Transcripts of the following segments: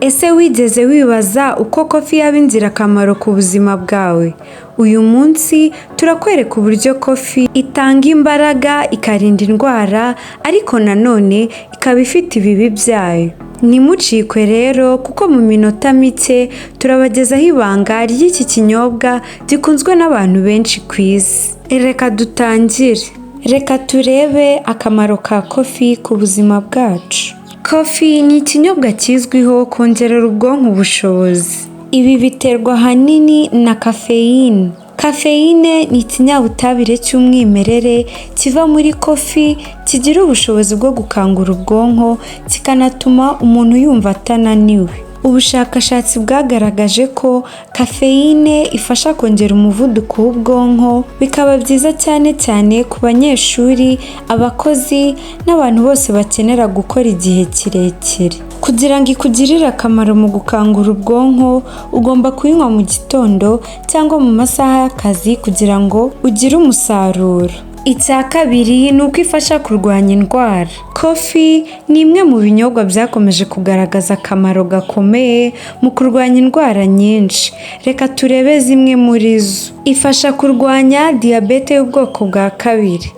Ese wigeze wibaza uko coffee yaba ingirakamaro ku buzima bwawe? Uyu munsi turakwereka uburyo coffee itanga imbaraga, ikarinda indwara, ariko nanone ikaba ifite ibibi byayo. Ntimucikwe rero, kuko mu minota mike turabagezaho ibanga ry'iki kinyobwa gikunzwe n'abantu benshi ku isi. Reka dutangire. Reka turebe akamaro ka coffee ku buzima bwacu. Coffee ni ikinyobwa kizwiho kongerera ubwonko ubushobozi. Ibi biterwa ahanini na kafeyine. Kafeyine ni ikinyabutabire cy'umwimerere kiva muri coffee, kigira ubushobozi bwo gukangura ubwonko, kikanatuma umuntu yumva atananiwe. Ubushakashatsi bwagaragaje ko kafeyine ifasha kongera umuvuduko w'ubwonko, bikaba byiza cyane cyane ku banyeshuri, abakozi n'abantu bose bakenera gukora igihe kirekire. Kugira ngo ikugirire akamaro mu gukangura ubwonko, ugomba kuyinywa mu gitondo cyangwa mu masaha y'akazi kugira ngo ugire umusaruro. Icya kabiri ni uko ifasha kurwanya indwara. Coffee ni imwe mu binyobwa byakomeje kugaragaza akamaro gakomeye mu kurwanya indwara nyinshi. Reka turebe zimwe muri zo. Ifasha kurwanya diyabete y'ubwoko bwa kabiri.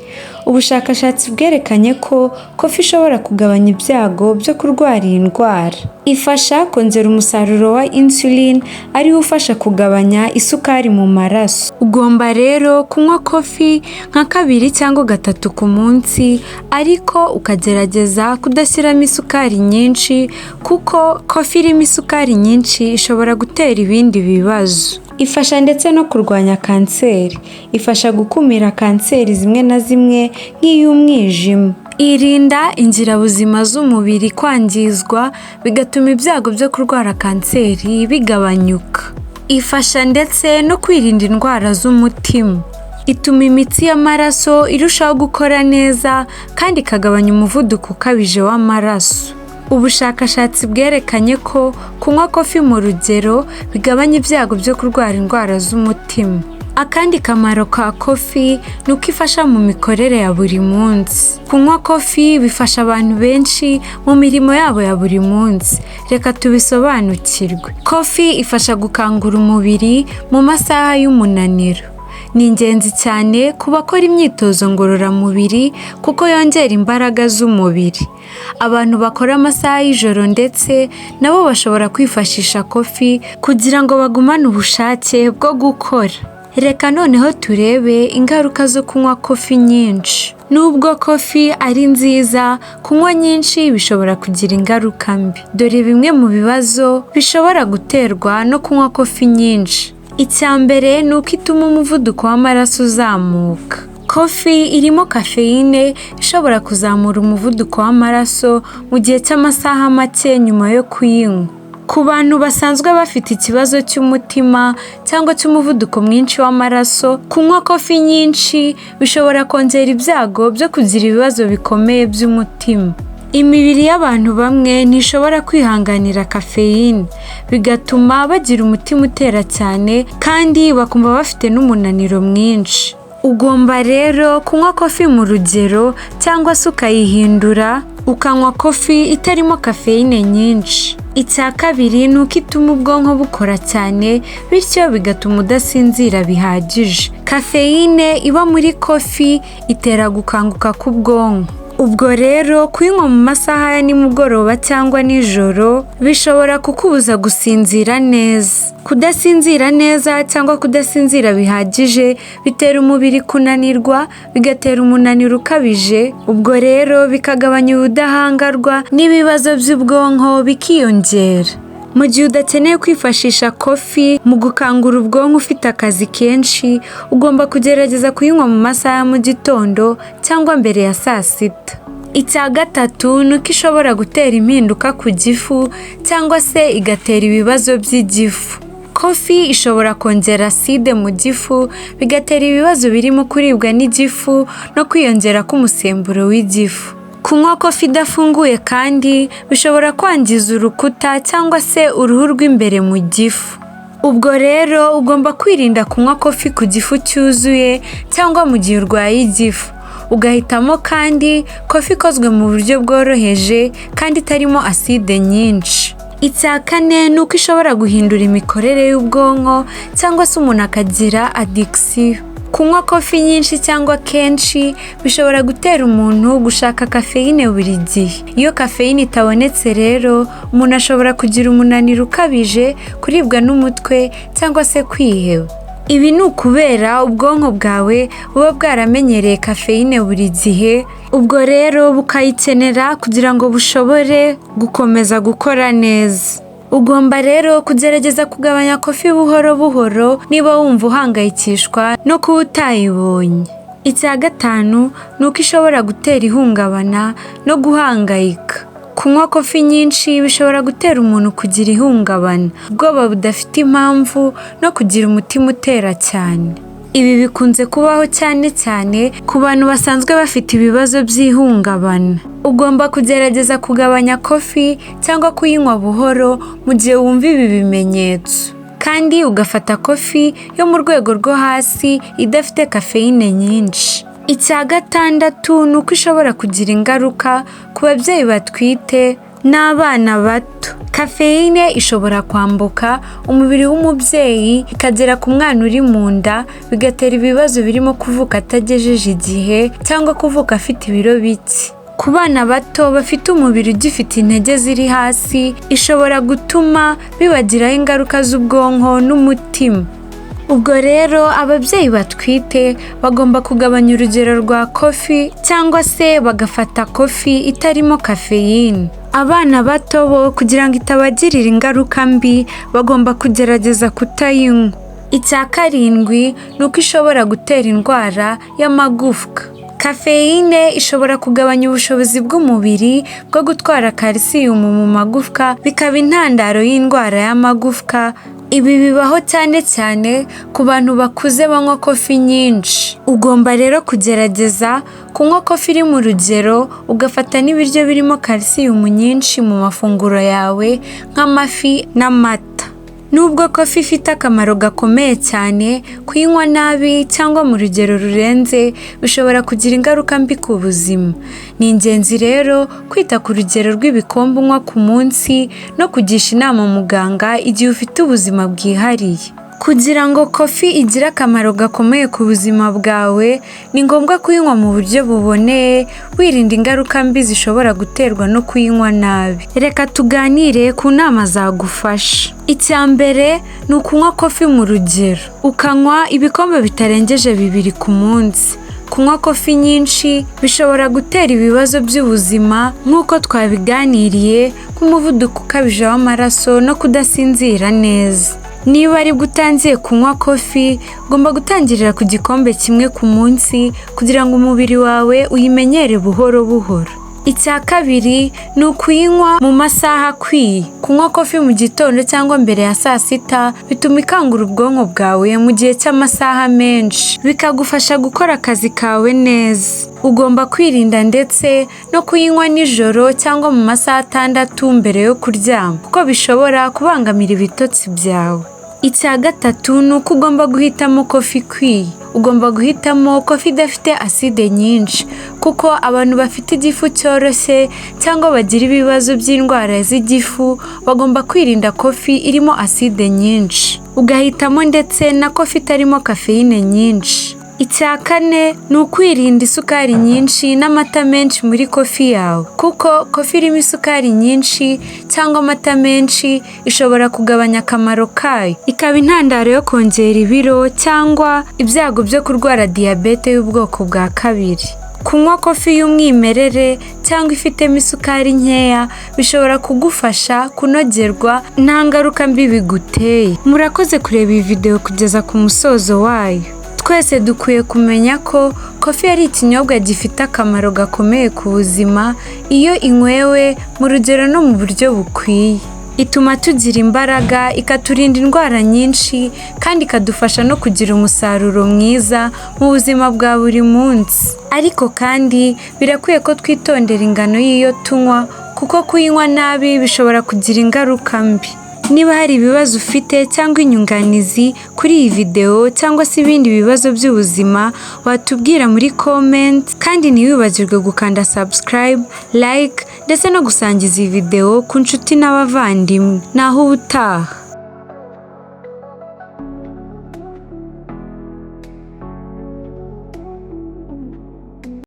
Ubushakashatsi bwerekanye ko coffee ishobora kugabanya ibyago byo kurwara iyi ndwara. Ifasha kongera umusaruro wa insulin, ariwo ufasha kugabanya isukari mu maraso. Ugomba rero kunywa coffee nka kabiri cyangwa gatatu ku munsi, ariko ukagerageza kudashyiramo isukari nyinshi, kuko coffee irimo isukari nyinshi ishobora gutera ibindi bibazo. Ifasha ndetse no kurwanya kanseri. Ifasha gukumira kanseri zimwe na zimwe nk'iy'umwijima. Irinda ingirabuzima z'umubiri kwangizwa, bigatuma ibyago byo kurwara kanseri bigabanyuka. Ifasha ndetse no kwirinda indwara z'umutima. Ituma imitsi y'amaraso irushaho gukora neza kandi ikagabanya umuvuduko ukabije w'amaraso. Ubushakashatsi bwerekanye ko kunywa coffee mu rugero bigabanya ibyago byo kurwara indwara z'umutima. Akandi kamaro ka coffee ni uko ifasha mu mikorere ya buri munsi. Kunywa coffee bifasha abantu benshi mu mirimo yabo ya buri munsi. Reka tubisobanukirwe. Coffee ifasha gukangura umubiri mu masaha y'umunaniro. Ni ingenzi cyane ku bakora imyitozo ngororamubiri, kuko yongera imbaraga z'umubiri. Abantu bakora amasaha y'ijoro ndetse nabo bashobora kwifashisha coffee kugira ngo bagumane ubushake bwo gukora. Reka noneho turebe ingaruka zo kunywa coffee nyinshi. Nubwo coffee ari nziza, kunywa nyinshi bishobora kugira ingaruka mbi. Dore bimwe mu bibazo bishobora guterwa no kunywa coffee nyinshi. Icya mbere ni uko ituma umuvuduko w'amaraso uzamuka. Coffee irimo kafeyine ishobora kuzamura umuvuduko w'amaraso mu gihe cy'amasaha make nyuma yo kuyinywa. Ku bantu basanzwe bafite ikibazo cy'umutima cyangwa cy'umuvuduko mwinshi w'amaraso, kunywa coffee nyinshi bishobora kongera ibyago byo kugira ibibazo bikomeye by'umutima. Imibiri y'abantu bamwe ntishobora kwihanganira kafeyine, bigatuma bagira umutima utera cyane kandi bakumva bafite n'umunaniro mwinshi. Ugomba rero kunywa coffee mu rugero cyangwa se ukayihindura, ukanywa coffee itarimo kafeyine nyinshi. Icya kabiri ni uko ituma ubwonko bukora cyane, bityo bigatuma udasinzira bihagije. Kafeyine iba muri coffee itera gukanguka k'ubwonko. Ubwo rero kuyinywa mu masaha ya nimugoroba cyangwa nijoro bishobora kukubuza gusinzira neza. Kudasinzira neza cyangwa kudasinzira bihagije bitera umubiri kunanirwa, bigatera umunaniro ukabije, ubwo rero bikagabanya ubudahangarwa n'ibibazo by'ubwonko bikiyongera. Mu gihe udakeneye kwifashisha coffee mu gukangura ubwonko, ufite akazi kenshi, ugomba kugerageza kuyinywa mu masaha ya mu gitondo cyangwa mbere ya saa sita. Icya gatatu ni uko ishobora gutera impinduka ku gifu cyangwa se igatera ibibazo by'igifu. Coffee ishobora kongera aside mu gifu, bigatera ibibazo birimo kuribwa n'igifu no kwiyongera k'umusemburo w'igifu. Kunywa coffee idafunguye kandi bishobora kwangiza urukuta cyangwa se uruhu rw'imbere mu gifu. Ubwo rero ugomba kwirinda kunywa coffee ku gifu cyuzuye cyangwa mu gihe urwaye igifu. Ugahitamo kandi coffee ikozwe mu buryo bworoheje kandi itarimo aside nyinshi. Icya kane ni uko ishobora guhindura imikorere y'ubwonko cyangwa se umuntu akagira addiction. Kunywa coffee nyinshi cyangwa kenshi bishobora gutera umuntu gushaka kafeyine buri gihe. Iyo kafeyine itabonetse rero, umuntu ashobora kugira umunaniro ukabije, kuribwa n'umutwe cyangwa se kwiheba. Ibi ni ukubera ubwonko bwawe buba bwaramenyereye kafeyine buri gihe, ubwo rero bukayikenera kugira ngo bushobore gukomeza gukora neza. Ugomba rero kugerageza kugabanya coffee buhoro buhoro niba wumva uhangayikishwa no kuba utayibonye. Icya gatanu ni uko ishobora gutera ihungabana no guhangayika. Kunywa coffee nyinshi bishobora gutera umuntu kugira ihungabana, ubwoba budafite impamvu no kugira umutima utera cyane. Ibi bikunze kubaho cyane cyane ku bantu basanzwe bafite ibibazo by'ihungabana. Ugomba kugerageza kugabanya coffee cyangwa kuyinywa buhoro mu gihe wumva ibi bimenyetso. Kandi ugafata coffee yo mu rwego rwo hasi idafite kafeyine nyinshi. Icya gatandatu ni uko ishobora kugira ingaruka ku babyeyi batwite n'abana bato. Kafeyine ishobora kwambuka umubiri w'umubyeyi ikagera ku mwana uri mu nda, bigatera ibibazo birimo kuvuka atagejeje igihe cyangwa kuvuka afite ibiro bike. Ku bana bato bafite umubiri ugifite intege ziri hasi, ishobora gutuma bibagiraho ingaruka z'ubwonko n'umutima. Ubwo rero ababyeyi batwite bagomba kugabanya urugero rwa coffee cyangwa se bagafata coffee itarimo kafeyine. Abana bato bo kugira ngo itabagirira ingaruka mbi bagomba kugerageza kutayinywa. Icya karindwi ni uko ishobora gutera indwara y'amagufwa. Kafeyine ishobora kugabanya ubushobozi bw'umubiri bwo gutwara kalisiyumu mu magufwa, bikaba intandaro y'indwara y'amagufwa. Ibi bibaho cyane cyane ku bantu bakuze banywa coffee nyinshi. Ugomba rero kugerageza kunywa coffee iri mu rugero, ugafata n'ibiryo birimo kalisiyumu nyinshi mu mafunguro yawe nk'amafi n'amata. Nubwo coffee ifite akamaro gakomeye cyane, kuyinywa nabi cyangwa mu rugero rurenze bishobora kugira ingaruka mbi ku buzima. Ni ingenzi rero kwita ku rugero rw'ibikombe unywa ku munsi no kugisha inama muganga igihe ufite ubuzima bwihariye. Kugira ngo coffee igire akamaro gakomeye ku buzima bwawe, ni ngombwa kuyinywa mu buryo buboneye, wirinda ingaruka mbi zishobora guterwa no kuyinywa nabi. Reka tuganire ku nama zagufasha. Icya mbere ni ukunywa coffee mu rugero, ukanywa ibikombe bitarengeje 2 ku munsi. Kunywa coffee nyinshi bishobora gutera ibibazo by'ubuzima nk'uko twabiganiriye, nk'umuvuduko ukabije w'amaraso no kudasinzira neza. Niba aribwo utangiye kunywa coffee, ugomba gutangirira ku gikombe kimwe ku munsi kugira ngo umubiri wawe uyimenyere buhoro buhoro. Icya kabiri ni ukuyinywa mu masaha akwiye. Kunywa coffee mu gitondo cyangwa mbere ya saa sita bituma ikangura ubwonko bwawe mu gihe cy'amasaha menshi, bikagufasha gukora akazi kawe neza. Ugomba kwirinda ndetse no kuyinywa nijoro cyangwa mu masaha 6 mbere yo kuryama, kuko bishobora kubangamira ibitotsi byawe. Icya gatatu ni uko ugomba guhitamo coffee ikwiye. Ugomba guhitamo coffee idafite aside nyinshi, kuko abantu bafite igifu cyoroshye cyangwa bagira ibibazo by'indwara z'igifu bagomba kwirinda coffee irimo aside nyinshi. Ugahitamo ndetse na coffee itarimo kafeyine nyinshi. Icya kane ni ukwirinda isukari nyinshi n'amata menshi muri coffee yawe, kuko coffee irimo isukari nyinshi cyangwa amata menshi ishobora kugabanya akamaro kayo, ikaba intandaro yo kongera ibiro cyangwa ibyago byo kurwara diyabete y'ubwoko bwa kabiri. Kunywa coffee y'umwimerere cyangwa ifitemo isukari nkeya bishobora kugufasha kunogerwa nta ngaruka mbi biguteye. Murakoze kureba iyi video kugeza ku musozo wayo. Twese dukwiye kumenya ko coffee ari ikinyobwa gifite akamaro gakomeye ku buzima iyo inywewe mu rugero no mu buryo bukwiye. Ituma tugira imbaraga, ikaturinda indwara nyinshi kandi ikadufasha no kugira umusaruro mwiza mu buzima bwa buri munsi. Ariko kandi birakwiye ko twitondera ingano y'iyo tunywa kuko kuyinywa nabi bishobora kugira ingaruka mbi. Niba hari ibibazo ufite cyangwa inyunganizi kuri iyi videwo cyangwa se ibindi bibazo by'ubuzima, watubwira muri comment, kandi ntiwibagirwe gukanda subscribe, like ndetse no gusangiza iyi videwo ku nshuti n'abavandimwe. Naho ubutaha.